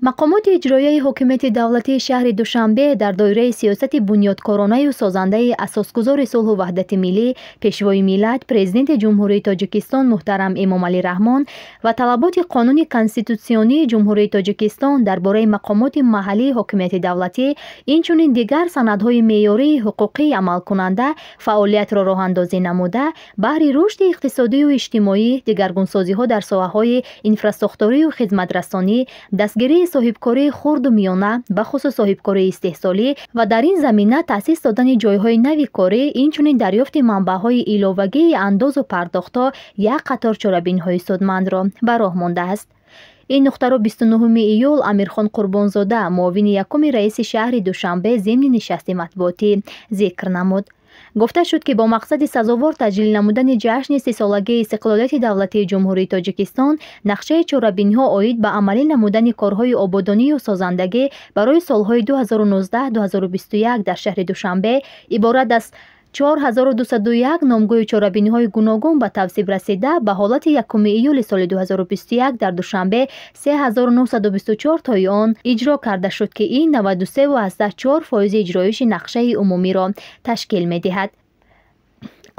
Мақомоти иҷроияи ҳокимияти давлатии шаҳри Душанбе дар доираи сиёсати бунёдкоронаю созандаи асосгузори сулҳу ваҳдати миллӣ, Пешвои миллат, Президенти Ҷумҳурии Тоҷикистон муҳтарам Эмомалӣ Раҳмон ва талаботи Қонуни Конститутсионии Ҷумҳурии Тоҷикистон дар бораи мақомоти маҳаллии ҳокимияти давлатӣ, инчунин дигар санадҳои меъёрии ҳуқуқии амалкунанда фаъолиятро роҳандозӣ намуда, баҳри рушди иқтисодию иҷтимоӣ, дигаргунсозиҳо дар соҳаҳои инфрасохторию хизматрасонӣ, дастгирии соҳибкории хурду миёна, бахусус соҳибкории истеҳсолӣ ва дар ин замина таъсис додани ҷойҳои нави корӣ, инчунин дарёфти манбаъҳои иловагии андозу пардохтҳо як қатор чорабиниҳои судмандро ба роҳ мондааст. Ин нуқтаро 29 июл Амирхон Қурбонзода, муовини якуми раиси шаҳри Душанбе, зимни нишасти матбуотӣ зикр намуд. Гуфта шуд, ки бо мақсади сазовор таҷлил намудани ҷашни 30-солагии истиқлолияти давлатии Ҷумҳурии Тоҷикистон, нақшаи чорабиниҳо оид ба амалӣ намудани корҳои ободонию созандагӣ барои солҳои 2019-2021 дар шаҳри Душанбе иборат аз 4201 номгӯи чорабиниҳои гуногун ба тавсиб расида, ба ҳолати 1 июли соли 2021 дар Душанбе 3924 тои он иҷро карда шуд, ки ин 93,4% иҷроиши нақшаи умумиро ташкил медиҳад.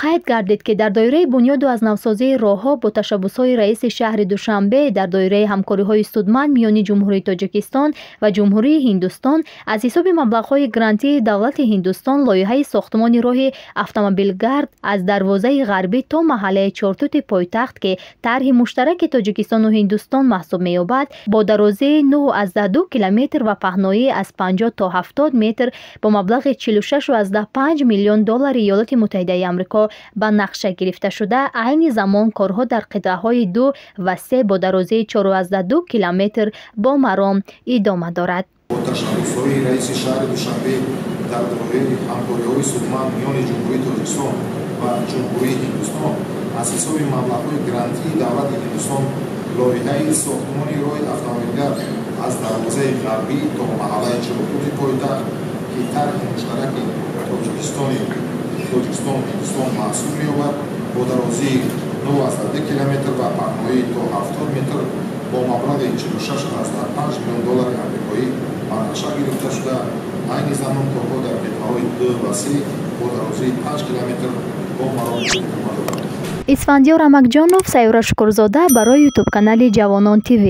Қайд гардид, ки дар доираи бунёду аз навсозии роҳҳо бо ташаббусҳои раиси шаҳри Душанбе дар доираи ҳамкориҳои судманд миёни Ҷумҳурии Тоҷикистон ва Ҷумҳурии Ҳиндустон аз ҳисоби маблағҳои грантии давлати Ҳиндустон лоиҳаи сохтмони роҳи автомобилгард аз дарвозаи ғарбӣ то маҳаллаи Чортути пойтахт, ки тарҳи муштараки Тоҷикистону Ҳиндустон маҳсуб меёбад, бо дарозии 9,2 километр ва паҳноӣ аз 50 то 70 метр бо маблағи 46,5 миллион доллари Иёлоти Муттаҳидаи Амрико ба нақша гирифта шуда, айни замон корҳо дар қитъаҳои 2 ва 3 бо дарозии 4,2 километр бо маром идома дорад. Бо ташаббусҳои раиси шаҳри Душанбе дар доираи ҳамкориҳои судманд миёни Ҷумҳурии Тоҷикистон ва Ҷумҳурии Ҳиндустон аз ҳисоби маблағҳои грантии давлати Ҳиндустон лоиҳаи сохтмони роҳи автомобилгард аз дарвозаи ғарбӣ то маҳаллаи Чорхути пойтахт, ки тарҳи муштараки Тоҷикистон Ҳиндустон маҳсуб меёбад, бо дарозии 9,2 километр ва паҳноӣ то 70 метр бо маблағи 46,5 миллион доллари амрикоӣ ба нақша гирифта шуда, айни замон корҳо дар қитъаҳои 2 ва 3 бо дарозии 5 километр бо маром идома дорад. Исфандиёр Амакҷонов, Сайёра Шукурзода барои ютуб-канали Ҷавонон ТВ.